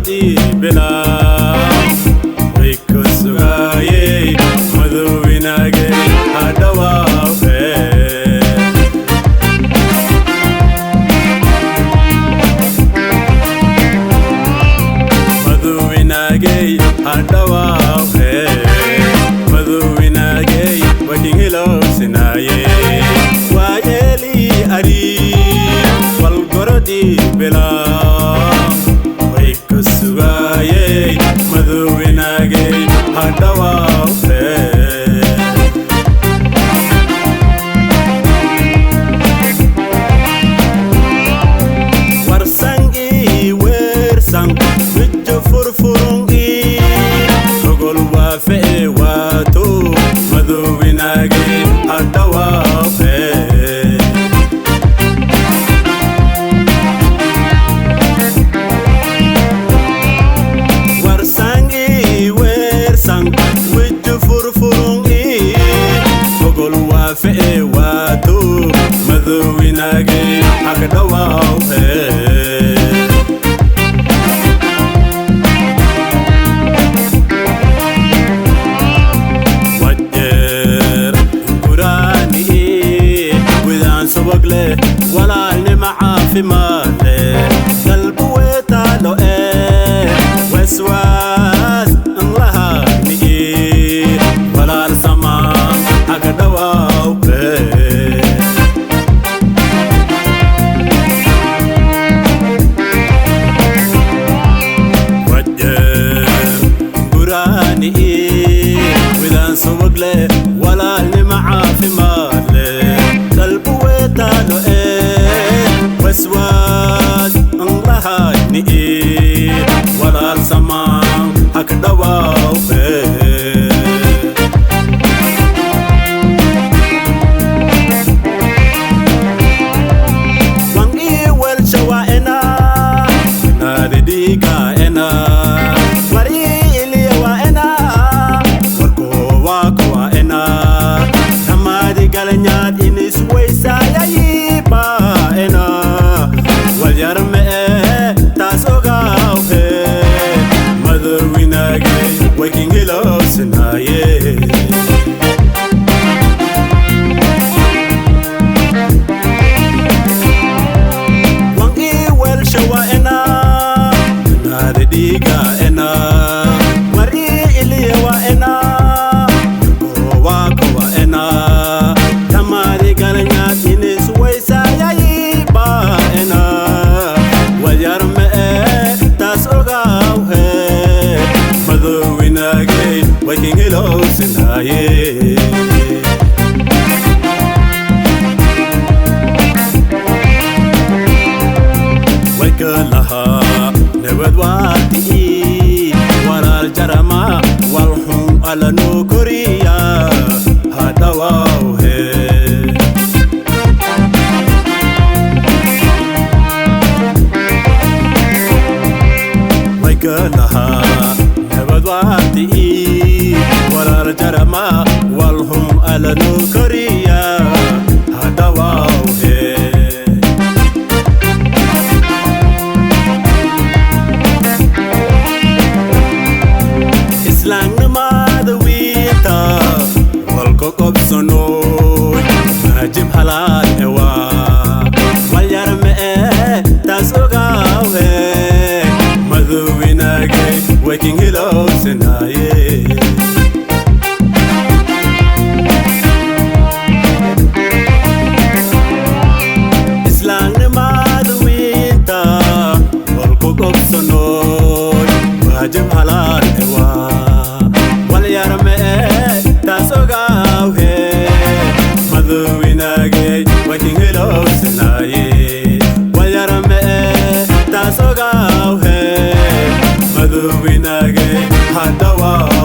Walgorodii bilaa way ku sugaayey madowinaagay hadhawaawe. Madowinaagay hadhawaawe, madowinaagay wakinghilowsinaaye waayeeli ari walgorodii bilaa way ku sugaayey madowinaagay hadhawaawe. Warsan ii weersan wijo furfurun ii ogol waafe ee waato madowinaagay hadhawaawe. Warsan ii weersan wijo furfurun ii ogol waafe ee waato madowinaagay hagdhawaawe. Wajeer guraani widaan subag leh walaalnima caafimaad leh qalbi weetaalo ee waswaas an lahayni walaal samaan hagadhawaawe. Wajeer guraani widaan subag leh walaalnima caafimaad leh qalbi weetaalo ee waswaas an lahayni walaal samaan hakadhawaawe. Wangi welsha wa ena naadidhiiga ena wari iliya wa ena warko waako wa ena tamaadi galanyaad inis weysaayayiba ena walyarme ee taas ogaawhe madowinaagay waykingilowsinaaye. Wangi welsha wa ena naadidhiiga ena wari iliya wa ena warko waako wa ena tamaadi galanyaad inis weysaayayiba ena walyarme ee taas ogaawhe madowinaagay waykingilowsinaaye. Waykalahaa nabad waartii walaal jarama walxun alla noo koriya hadhawaawhe. Waykalahaa nabad waartii walaal jarama walxun alla noo koriya hadhawaawhe. Islaamnimada wiinta walka qobsanoy maajib halaal ewa walyarme ee taas ogaawhe madowinaagay waykingilowsinaaye. Islaamnimada wiinta walku qobsanoy waajib halaal ewa walyarme ee taas ogaawhe madowinaagay waykingilowsinaaye walyarme ee taas ogaawhe madowinaagay hadhawaawe.